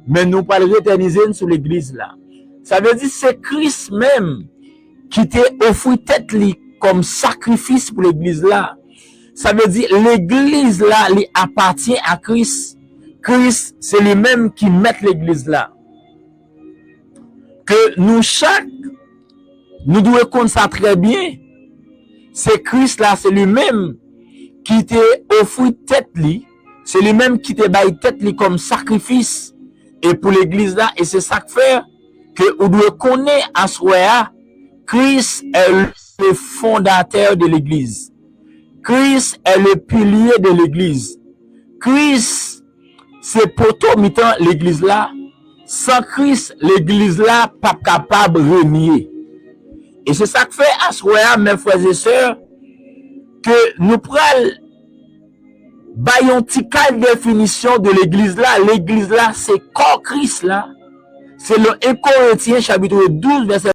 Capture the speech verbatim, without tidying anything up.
Men nou pral retènize n sou legliz la. Sa vle di se Kris menm ki te ofri tèt li kòm sakrifis pou legliz la. Sa vle di legliz la, li apatyen a Kris. Kris, se li menm ki mèt legliz la. Ke nou chak, nou dwe konn sa trè byen. Se Kris la, se li menm ki te ofri tèt li, se li menm ki te bay tèt li kòm sakrifis e pou legliz la, e se sa k fè ke ou dwe konnen aswè a, Christ est le fondateur de l'église. Christ est le pilier de l'église. Kris se poto mitan legliz la. San Kris, legliz la p ap kapab renye. E se sa k fè aswè a, mè frè e sè, ke nou pral bay yon ti kal definisyon de legliz la. Legliz la se kò Kris la. Selon en Korentyen chapit douz vèsè